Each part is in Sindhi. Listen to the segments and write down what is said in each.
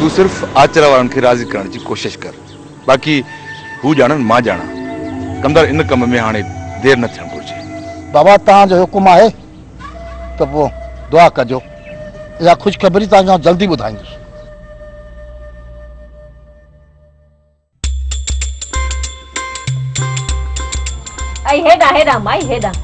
تون صرف آچر وارن کي راضي ڪرڻ جي ڪوشش ڪر. باقي هو ڄاڻن مان ڄاڻان. ڪمدار ان ڪم ۾ هاڻي دير نه ٿيڻ گهرجي. بابا توهان جو حڪم آهي ته پوء دعا ڪجو. اها خوشخبري توهان کي آئون جلدي ٻڌائيندس. ائي هيڏانهن هيڏانهن مائي هيڏانهن.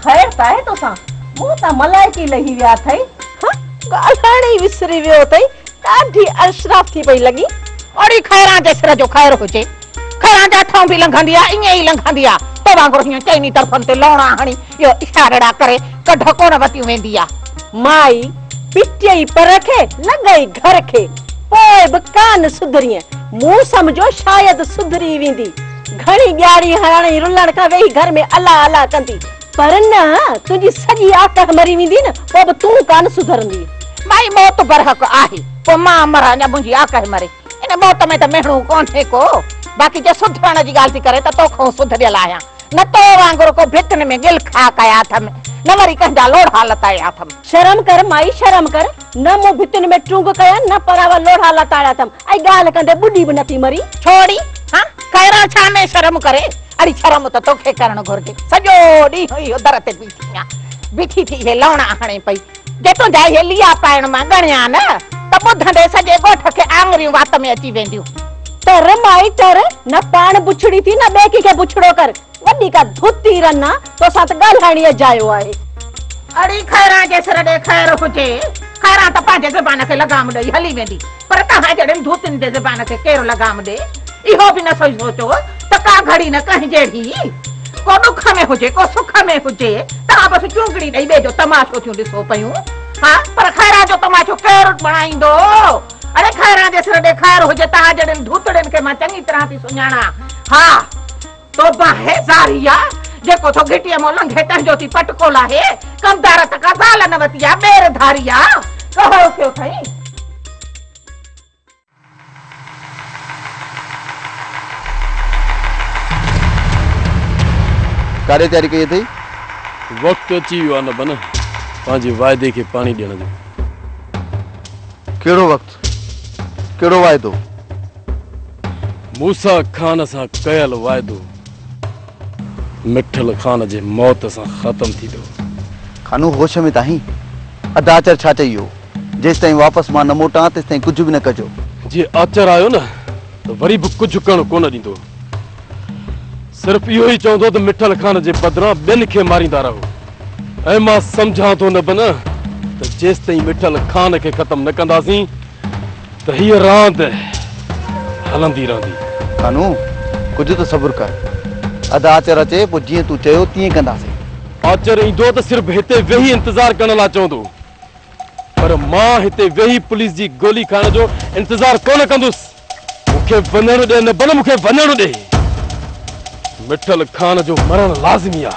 خير ته آهي توسان؟ منهن تان ملائڪ ئي لهي ويا اٿئي. ها ڳالهائڻ ئي وسري ويو اٿئي. ڏاڍي اشراف ٿي پئي لڳين. اڙي خيران جي سر جو خير هجي. خيران جاٿئون به لنگهندي آ ائين ئي لنگهندي آ. تو وانگر هيئن چئني طرفن تي لوڻا هڻي اهو اشارڙا ڪري ڪڍ ڪونه وتيون ويندي آ. مائي پٽيئي پر کي لڳئي گهر کي پوء به ڪانه سڌرينء. مون سمجهيو شايد سڌري ويندي. گهڻي ڄاڙي هڻڻ ۽ رلڻ کان ويهي گهر ۾ الا الا ڪندي. پر نه تنهنجي سڄي آڪهه مري ويندي نه پوء به تون ڪانه سڌرندينء. مائي موت برحق آهي پوء مان مران يا منهنجي آڪهه مري. ان موت ۾ ته مهڻو ڪونهي ڪو. باقي جي سڌرڻ جي ڳالهه ٿي ڪرين ته توکئون سڌريل آهيان. نه تو وانگر ڪو ڀتين ۾ ڳل کا ڪيا اٿم، نه وري ڪنهن جا لوڙها لتاڙيا اٿم. شرم ڪر مائي شرم ڪر، نه مون ڀتين ۾ ٽونگ ڪيا نه پراوا لوڙها لتاڙيا اٿم ۽ ڳالهه ڪندي ٻڏي به نٿي مرين. ڇو ڙي ها خيران ڇا ۾ شرم ڪري، اڙي شرم ته توکي ڪرڻ گهرجي، سڄو ڏينهن اهو در تي بيٺي آن، بيٺي ٿي اهي لوڻا هڻي پئي، جي تنهنجا اهي ليئا پائڻ مان ڳڻيان نه ته ٻڌندي سڄي ڳوٺ کي آڱريون وات ۾ اچي وينديون. ٽر مائي ٽر، نه پاڻ بڇڙي ٿي نه ٻئي ڪنهن کي بڇڙو ڪر، وڏي ڪا ڌوتي رن آ، توسان ته ڳالهائڻ ئي اجايو آهي. اڙي خيران جي سر ڏي خير هجي، خيران ته پنهنجي زبان کي لغام ڏئي هلي ويندي، پر توهان جهڙين ڌوتين جي زبان کي ڪير لغام ڏي؟ اهو به نه سوچو ته ڪا گهڙي نه ڪنهن جهڙي، ڪو ڏک ۾ هجي ڪو سک ۾ هجي، توهان بس چونگڙي ڏئي ٻئي جو تماشو ٿيون ڏسو پيون. ها پر خيران جو تماشو ڪير بڻائيندو؟ اڙي خيران جي سر ڏي خير هجي، توهان جهڙين ڌوتڙين کي مان چڱي طرح ٿي سڃاڻان. ها توبه هي زاري آ، جيڪو ٿو گهٽيء مان لنگهي تنهن جو ٿي پٽڪو لاهي. ڪمدار ته ڪا زال نه وتي آ، ٻير ڌاري آ. ڪهڙو ٿيو اٿئي؟ ڪاڏي تياري ڪئي اٿئي؟ وقت اچي ويو آ نه بنهه پنهنجي واعدي کي پاڻي ڏيڻ جو. ڪهڙو وقت؟ ڪهڙو واعدو؟ موسيٰ خان سان ڪيل واعدو مٺل خان جي موت سان ختم ٿيندو. خانو هوش ۾ ته آهين؟ ادا آچر ڇا چئي ويو؟ جيستائين واپس مان نه موٽان تيستائين ڪجهه به نه ڪجو. جي آچر آيو نه ته وري به ڪجهه ڪرڻ ڪونه ڏيندو. صرف اهو ئي چوندو ته مٺل خان جي بدران ٻين کي ماريندا رهو ۽ مان سمجهان ٿو نه بنهه ته جيستائين مٺل خان کي ختم نه ڪنداسين ته هيء راند هلندي رهندي. خانو، ڪجهه ته صبر ڪر. ادا آچر اچي پوء جيئن تون چيو تيئن ڪنداسين. آچر ايندو ته صرف هتي ويهي انتظار ڪرڻ لاء چوندو. پر مان هتي ويهي پوليس جي گولي کائڻ جو انتظار ڪونه ڪندس. مون کي وڃڻ ڏي نه بنهه مون کي وڃڻ ڏي. مٺل خان جو مرڻ لازمي آ.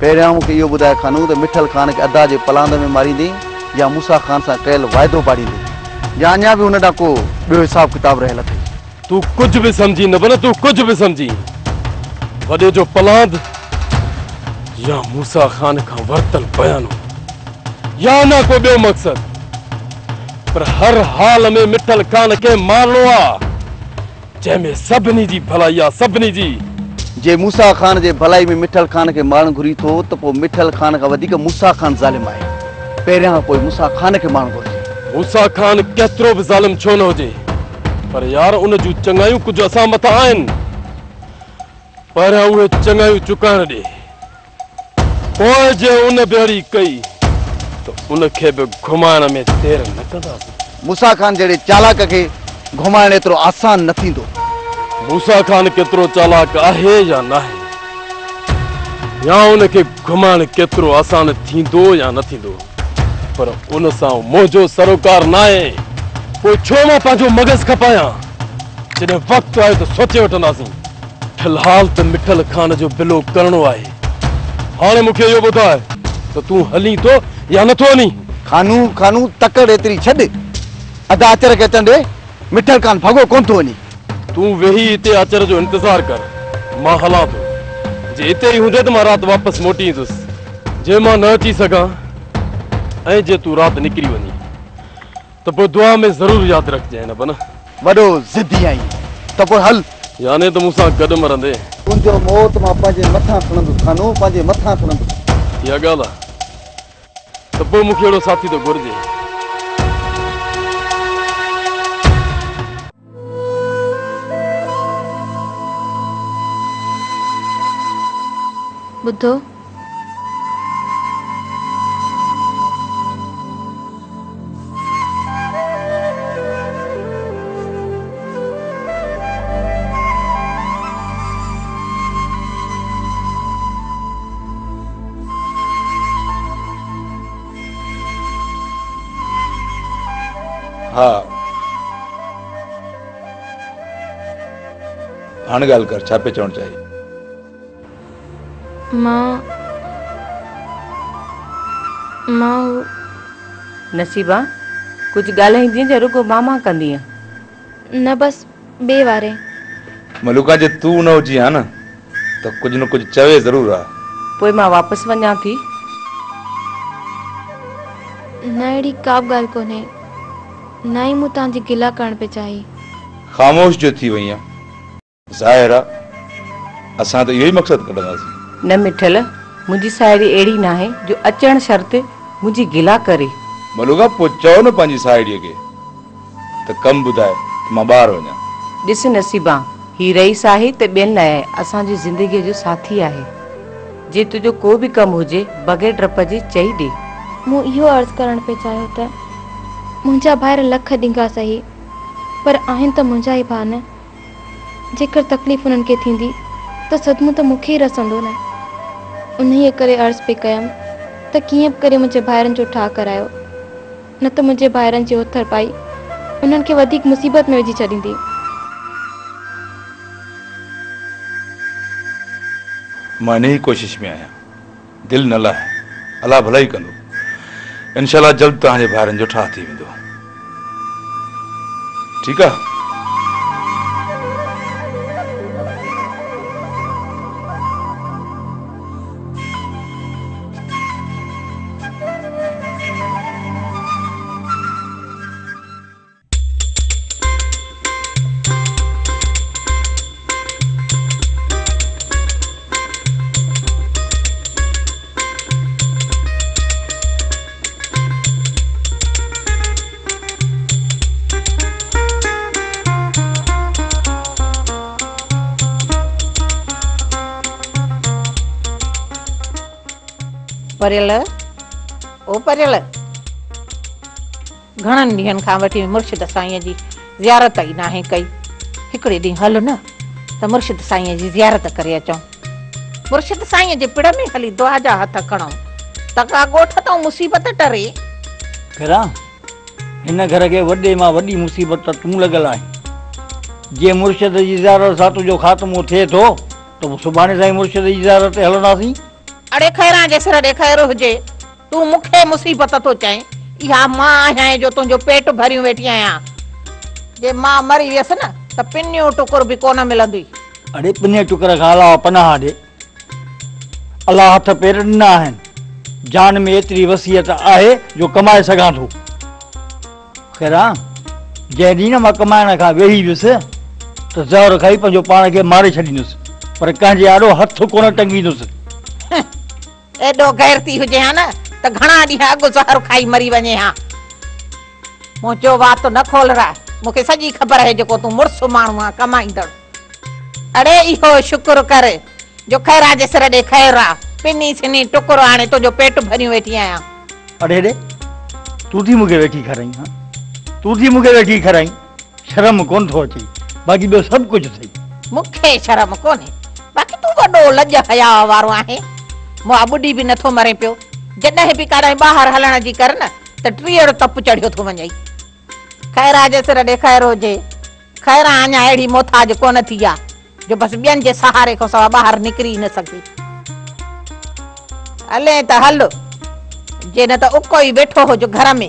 پهريان مون کي اهو ٻڌاء خانو ته مٺل خان کي ادا جي پلاند ۾ ماريندين يا موسيٰ خان سان ڪيل واعدو پاڙيندين يا اڃا به هن ڏانهن ڪو ٻيو حساب ڪتاب رهيل اٿئي. تون ڪجهه به سمجهين نه بنهه تون ڪجهه به سمجهين. وڏي جو پلاند يا موسيٰ خان کان ورتل بيانو يا اڃا ڪو ٻيو مقصد پر هر حال ۾ مٺل خان کي مارڻو آ جنهن ۾ سڀني جي ڀلائي آ سڀني جي. جي موسيٰ خان جي ڀلائي ۾ مٺل خان کي مارڻ گهرين ٿو ته پوء مٺل خان کان وڌيڪ موسيٰ خان ظالم آهي. پهريان کان پوء موسيٰ خان کي مارڻ گهرجي. موسيٰ خان ڪيترو به ظالم ڇو نه هجي پر يار ان جون چڱايون ڪجهه اسان مٿان آهن. پهريان اهي چڱايون چڪائڻ ڏي. پوء جي ان به اڙي ڪئي ته ان کي به گهمائڻ ۾ دير نه ڪنداسين. موسيٰ خان جهڙي چالاڪ کي گهمائڻ ايترو آسان نه ٿيندو. موسيٰ خان ڪيترو چالاڪ آهي يا ناهي يا ان کي گهمائڻ ڪيترو آسان ٿيندو يا نه ٿيندو پر ان سان منهنجو سروڪار ناهي. پوء ڇو مان پنهنجو مغز کپايان؟ جڏهن وقت آيو ته سوچي وٺنداسين. في الحال ته مٺل خان جو بلو ڪرڻو آهي. هاڻي مون کي اهو ٻڌاء ته تون هلين ٿو يا نه ٿو هلين؟ خانو، خانو، تڪڙ ايتري ڇڏ. ادا آچر کي اچڻ ڏي. مٺل خان ڀڳو ڪونه ٿو وڃي. تون ويهي هتي آچر جو انتظار ڪر. مان هلان ٿو. جي هتي ئي هوندين ته مان رات واپس موٽي ايندس. جي مان نه اچي سگهان ۽ جي تون رات نڪري وڃين. त पोइ दुआ में ज़रूरु यादि रखिजांइ न बना। वॾो ज़िदी आहीं त पोइ हल। याने त मूंसां गॾु मरंदे। तुंहिंजो मौत मां पंहिंजे मथां खणंदुसि खानो, पंहिंजे मथां खणंदुसि। इहा ॻाल्हि आहे त पोइ मूंखे अहिड़ो साथी त घुरिजे। ॿुधो, हा हाणे ॻाल्हि कर, छा पे चवणु चाही? मां मां नसीबा कुझु ॻाल्हाईंदीअ या रुगो मामा कंदीअ? न बसि ॿिए वारे। मलूका जे तूं न हुजी हा न त कुझु न कुझु चवे ज़रूरु हा। पोइ मां वापसि वञा थी। न अहिड़ी का बि ॻाल्हि कोन्हे, न ई मूं तव्हांजी गिला करणु पई चाही। ख़ामोश जो थी वई आहीं, ज़ाहिर आहे असां त इहो ई मक़सदु कढंदासीं। न मिठल, मुंहिंजी साहिड़ी अहिड़ी न आहे जो अचणु शर्त मुंहिंजी गिला करे। मलूका पोइ चओ न पंहिंजी साहिड़ीअ खे त कमु ॿुधाए त मां ॿाहिरि वञा। ॾिस नसीबा, ही रईस आहे त ॿियनि लाइ आहे, असांजी ज़िंदगीअ जो साथी आहे। जे तुंहिंजो को बि कमु हुजे बग़ैर ड्रप जे चई ॾे। मूं इहो अर्ज़ु करणु पई चाहियो त मुंहिंजा भाइर लख ॾींगा सही, पर आहिनि त मुंहिंजा ई भाउ न। जेकर तकलीफ़ उन्हनि खे थींदी त सदमो त मूंखे ई रसंदो न। उन्हीअ करे अर्ज़ु पई कयमि त कीअं बि करे मुंहिंजे भाइरनि जो ठाह करायो, न त मुंहिंजे भाइरनि जी ओथर पाई उन्हनि खे वधीक मुसीबत में विझी छॾींदी। मां इन ई कोशिश में आहियां, दिलि न लाहे, अलाह भलाई कंदो। इंशाअल्लाह जल्द तव्हांजे भाइरनि जो ठाह थी वेंदो। ठीकु आहे? परियल, ओ परियल, घणनि ॾींहनि खां वठी मुर्शिद साईं जी ज़ियारत ई नाहे कई। हिकिड़े ॾींहुं हल न त मुर्शिद साईं जी ज़ियारत करे अचूं। मुर्शिद साईं जे पिड़ में हली दुआ जा हथ खणूं त का ॻोठ तां मुसीबत टरे। खरा, हिन घर खे वॾे मां वॾी मुसीबत त तूं लॻल आहे। जे मुर्शिद जी ज़ियारत सां तुंहिंजो ख़ातिमो थिए थो त पोइ सुभाणे ताईं मुर्शिद जी ज़ियारत ते हलंदासीं। अड़े ख़ैरा जे सिर ॾे ख़ैर हुजे, तूं मूंखे मुसीबत थो चएं। इहा मां आहियां जो तुंहिंजो पेट भरियूं वेठी आहियां। जे मां मरी वियसि न त पिनियो टुकुर बि कोन मिलंदी। अड़े पिनियो टुकुर खां अलावा पनाह ॾे। अलाह हथ पेर ॾिना आहिनि, जान में एतिरी वसीयत आहे जो कमाए सघां थो। ख़ैरा, जंहिं ॾींहुं न मां कमाइण खां वेही वियुसि त ज़हर खाई पंहिंजो पाण खे मारे छॾींदुसि, पर कंहिंजे आॾो हथु कोन टंगींदुसि। एॾो गैरती हुजे हा न त घणा ॾींहं अॻु ज़हर खाई मरी वञे हा। मुंहिंजो वात न खोलराए, मूंखे सॼी ख़बर आहे जेको तूं मुड़ुसु माण्हू आहे कमाईंदड़। अड़े इहो शुक्र कर जो ख़ैरा जे सिर ॾे ख़ैर आहे, पिनी सिनी टुकुर हाणे तुंहिंजो पेट भरियूं वेठी आहियां। अड़े ॾे, तूं थी मूंखे वेठी खाराई? हा, तूं थी मूंखे वेठी खाराई? शर्म कोन थो अचे, बाक़ी ॿियो सभु कुझु अथई। मूंखे शर्म कोन्हे, बाक़ी तूं वॾो लॼ हया वारो आहीं। मुआ ॿुॾी बि नथो मरे पियो, जॾहिं बि काॾां ॿाहिरि हलण जी कर न त टीहड़ो तप चढ़ियो थो वञे। ख़ैरा जे सिर ॾे ख़ैर हुजे, ख़ैरा अञा अहिड़ी मोहताज कोन थी आहे जो बसि ॿियनि जे सहारे खां सवाइ ॿाहिरि निकिरी न सघे। हले त हल, जे न त उको ई वेठो हुजो घर में।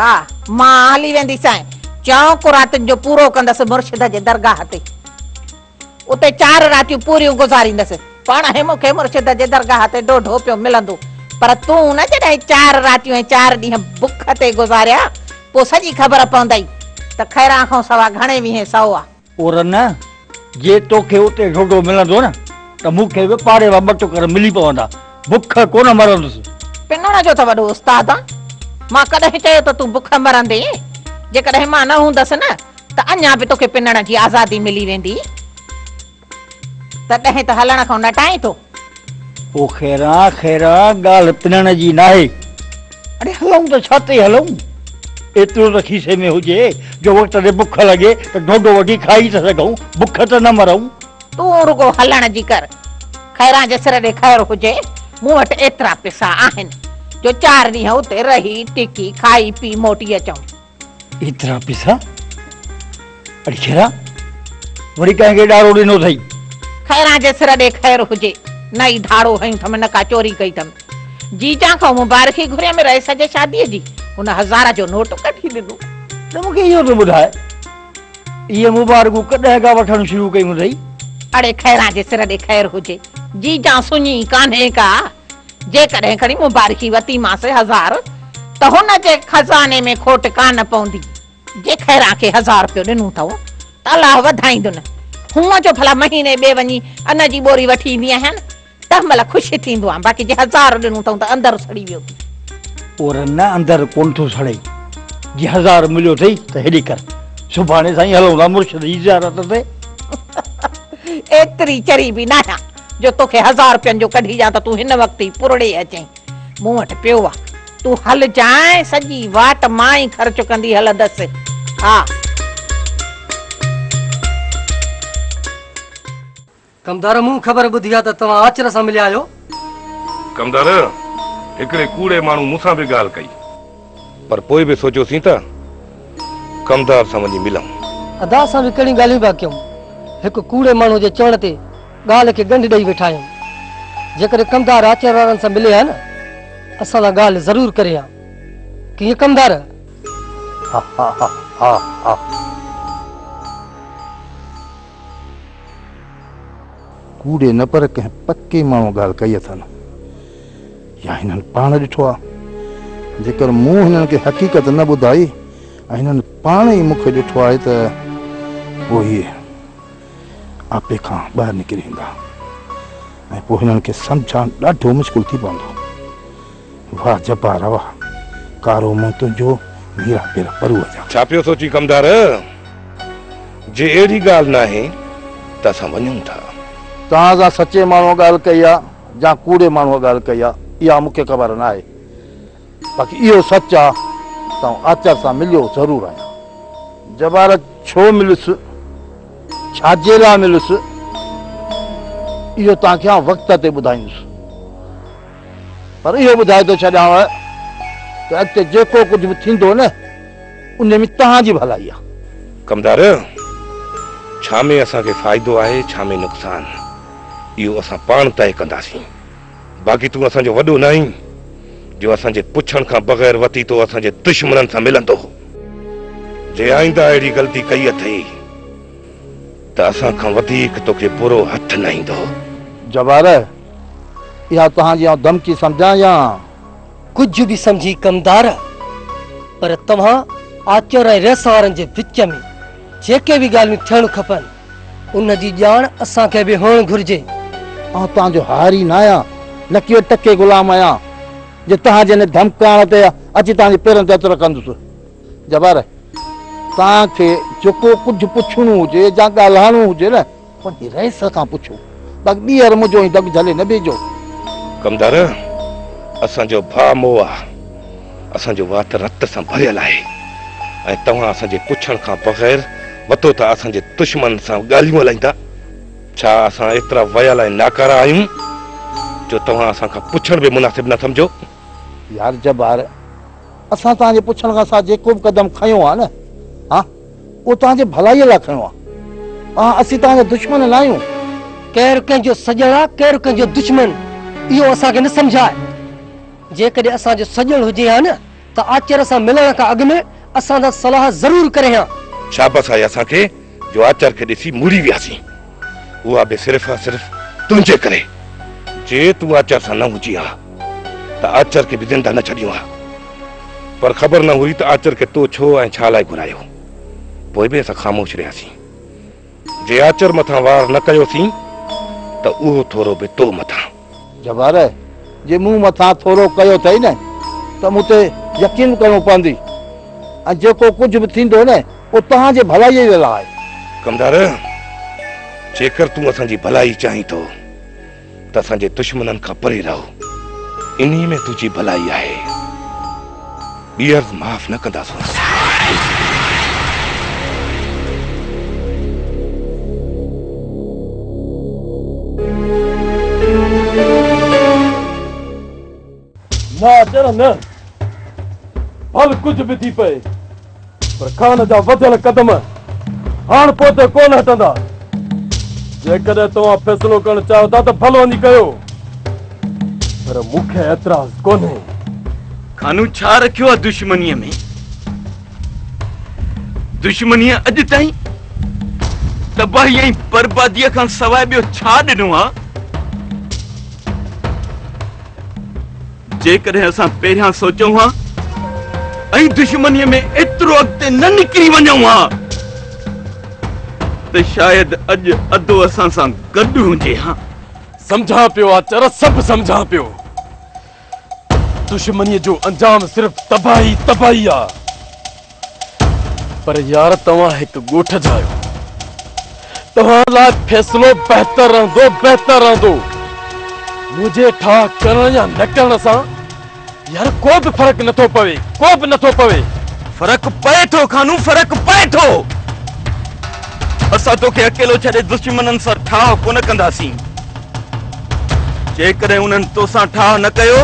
हा, मां हली वेंदीसांइ, चौंक रातियुनि जो पूरो कंदसि मुर्शिद जे दरगाह ते, उते 4 रातियूं पूरियूं गुज़ारींदसि। पाण हे मूंखे मुर्शिद जे दरगाह ते ॾोढो पियो मिलंदो, पर तूं न जॾहिं 4 रातियूं ऐं 4 ॾींहं बुख ते गुज़ारिया, پوء سڄي خبر پوندئي ته خيران کان سوا گهڻي ويهين سئو آ. او رن، جي توکي اتي ڍوڍو ملندو نه ته مون کي به پاڙي مان ٻه ٽڪر ملي پوندا. بک ڪونه مرندس. پنڻ جو ته وڏو استاد آن. مان ڪڏهن چيو ته تون بک مرندين؟ جيڪڏهن مان نه هوندس نه ته اڃا به توکي پنڻ جي آزادي ملي ويندي. تڏهن ته هلڻ کان نٽائين ٿو. او خيران خيران ڳالهه پنڻ جي ناهي. اڙي هلون ته ڇا تي هلون؟ ايترو ته کيسي ۾ هجي جو وقت تي بک لڳي ته ڍوڍو وٺي کائي ته سگهون، بک ته نه مرون. تون رڳو هلڻ جي ڪر. خيران جي سر ڏي خير هجي، مون وٽ ايترا پئسا آهن جو چار ڏينهن اتي رهي ٽڪي کائي پي موٽي اچون. ايترا پئسا؟ اڙي خيران، وري ڪنهن کي ڏاڙو ڏنو اٿئي؟ خيران جي سر ڏي خير هجي، نه ئي ڌاڙو هنيو اٿم نه ڪا چوري ڪئي اٿم. جيجان کان مبارڪي گهريم رئيس جي شاديء جي، هن هزار جو نوٽ ڪڍي ڏنو. ته مون کي اهو ته ٻڌاء، اهي مبارڪون ڪڏهن کان وٺڻ شروع ڪيون اٿئي؟ اڙي خيران جي سر ڏي خير هجي، جيجان سڃي ڪانهي ڪا. جيڪڏهن کڻي مبارڪي وتيمانس هزار ته هن جي خزاني ۾ کوٽ ڪانه پوندي. جي خيران کي هزار رپيو ڏنو اٿئون ته الله وڌائيندن. هونء جو ڀلا مهيني ٻئي وڃي ان جي ٻوري وٺي ايندي آهيان تنهن مهل خوش ٿيندو آهيان باقي جي هزار ڏنو اٿئون ته اندر سڙي ويو ٿي. اور نه اندر ڪونه ٿو سڙئي. جي هزار مليو اٿئي ته هيڏي ڪر. سڀاڻي سائين هلون ٿا مرشد جي زيارت تي. ايتري چري به ناهيان. جو توکي هزار رپين جو ڪڍي ڏيان ته تون هن وقت ئي پرڙي اچين. مون وٽ پيو آ. تون هلجانء، سڄي واٽ مان ئي خرچ ڪندي هلندس. ها. ڪمدار مون خبر ٻڌي آ ته توهان آچر سان مليا آهيو. ڪمدار، هڪڙي ڪوڙي ماڻهو مون سان به ڳالهه ڪئي. پر پوء به سوچيوسين ته ڪمدار سان وڃي ملون. ادا اسان به ڪهڙيون ڳالهيون پيا ڪيون. هڪ ڪوڙي ماڻهوء جي چوڻ تي ڳالهه کي ڳنڍ ڏئي ويٺا آهيون. جيڪڏهن ڪمدار آچر وارن سان ملي ها نه، اسان سان ڳالهه ضرور ڪري ها. ڪيئن ڪمدار؟ ها ها ها ها ها. ڪوڙي نه پر ڪنهن پڪي ماڻهوء ڳالهه ڪئي اٿن يا هنن پاڻ ڏٺو آهي. جيڪر مون هنن کي حقيقت نه ٻڌائي ۽ هنن پاڻ ئي مون کي ڏٺو آهي ته پوء هي آپي کان ٻاهر نڪري ايندا ۽ پوء هنن کي سمجهائڻ ڏاڍو مشڪل ٿي پوندو. واهه جبار واهه، ڪارو منهن تنهنجو، ميرا پير پروء جا. ڇا پيو سوچين ڪمدار؟ جي اهڙي ڳالهه ناهي ته اسان وڃون ٿا. توهان سان سچي ماڻهوء ڳالهه ڪئي آ يا ڪوڙي ماڻهوء ڳالهه ڪئي آ، اها مون کي خبر ناهي. باقي اهو سچ آ ته آئون آچر سان مليو ضرور آهيان. جبار ڇو مليس، ڇا جي لاء مليس، اهو توهان کي آئون وقت تي ٻڌائيندس. پر اهو ٻڌائي ٿو ڇڏيانو ته اڳتي جيڪو ڪجهه به ٿيندو نه، ان ۾ توهان جي ڀلائي آ. ڪمدار، ڇا ۾ اسان کي فائدو آهي، ڇا ۾ نقصان، اهو اسان پاڻ طئي ڪنداسين. باقي تون اسان جو وڏو ناهين جو اسان جي پڇڻ کان بغير وتي تو اسان جي دشمنن سان ملندو. جي آئنده اهڙي غلطي ڪئي اٿئي ته اسان کان وڌيڪ توکي برو هٿ نه ايندو. جبار، اها توهان جي آئون ڌمڪي سمجهان يا؟ ڪجهه به سمجهي ڪمدار، پر توهان آچر ۽ ريس وارن جي وچ ۾ جيڪي به ڳالهيون ٿيڻ کپن، ان جي ڄاڻ اسان کي به هئڻ گهرجي. آئون توهان جو هاري ناهيان، نه ڪي ٽڪي غلام آهيان، جي توهان جي ان ڌمڪائڻ تي اچي توهان جي پيرن تي هٿ رکندس. جبار، توهان کي جيڪو ڪجهه پڇڻو هجي يا ڳالهائڻو هجي نه، وڃي رئيس کان پڇو، باقي ٻيهر منهنجو ائين دڳ جهلي نه بيهجو. ڪمدار، اسان جو ڀاء مئو آ، اسان جو وات رت سان ڀريل آهي ۽ توهان اسان جي پڇڻ کان بغير وتو ٿا اسان جي دشمنن سان ڳالهيون هلائيندا؟ ڇا اسان ايترا ويل ۽ ناڪارا آهيون جو توهان اسان کان پڇڻ به مناسب نه سمجهو؟ يار جبار، اسان توهان جي پڇڻ کان سواء جيڪو به قدم کنيو آهي نه، ها، اهو توهان جي ڀلائيء لاء کنيو آهي. ها، اسين توهان جا دشمن نه آهيون. ڪير ڪنهن جو سڄڻ آ، ڪير ڪنهن جو دشمن، اهو اسان کي نه سمجهاء. جيڪڏهن اسان جو سڄڻ هجين ها نه ته آچر سان ملڻ کان اڳ ۾ اسان سان صلاح ضرور ڪرين ها. شابس آهي اسان کي جو آچر کي ڏسي مڙي وياسين. اها به صرف ۽ صرف تنهنجي ڪري. جي تون آچر سان نه هجين ها ته آچر کي به زنده نه ڇڏيون ها. پر خبر نه هئي ته آچر کي تو ڇو ۽ ڇا لاء گهرايو. پوء به اسان خاموش رهياسين. جي آچر مٿان وار نه ڪيوسين ته اهو ٿورو به تو مٿان. جبار، جي مون مٿان ٿورو ڪيو اٿئي نه ته مون تي يقين ڪرڻو پوندي ۽ جيڪو ڪجهه به ٿيندو نه اهو توهان جي ڀلائيء جي لاء آهي. ڪمدار، جيڪر تون اسان جي ڀلائي چاهين ٿو ته اسان جي دشمنن کان پري رهه. انهيء ۾ تنهنجي ڀلائي آهي. ٻيهر معاف نه ڪنداسونس. نه آچر نه، ڀل ڪجهه به ٿي پئي، پر خان جا وڌيل قدم هاڻ پوئتي ڪونه هٽندا. جيڪڏهن توهان فيصلو ڪرڻ چاهيو ٿا ته ڀل وڃي ڪيو، پر مون کي اعتراض ڪونهي. خانو ڇا رکيو آ دشمنيء ۾؟ دشمنيء اڄ تائين تباهي ۽ برباديء کان سواء ٻيو ڇا ڏنو آ؟ جيڪڏهن اسان پهريان سوچون ها ۽ دشمنيء ۾ ايترو اڳتي نه نڪري وڃون ها ته شايد اڄ ادو اسان سان گڏ هجي ها. سمجهان پيو آچر، سڀ سمجهان پيو. دشمنيء جو انجام صرف تباهي ئي تباهي آ. پر يار توهان هڪ ڳوٺ جا آهيو. توهان لاء فيصلو بهتر رهندو، بهتر رهندو. منهنجي ٺاهه ڪرڻ يا نه ڪرڻ سان يار ڪو به فرق نه ٿو پوي، ڪو به نه ٿو پوي. فرق پئي ٿو خانو، فرق پئي ٿو. اسان توکي اڪيلو ڇڏي دشمنن سان ٺاهه ڪونه ڪنداسين. جيڪڏهن انهن توسان ٺاهه نه ڪيو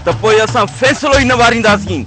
ته پوء اسان فيصلو ئي نه وارينداسين.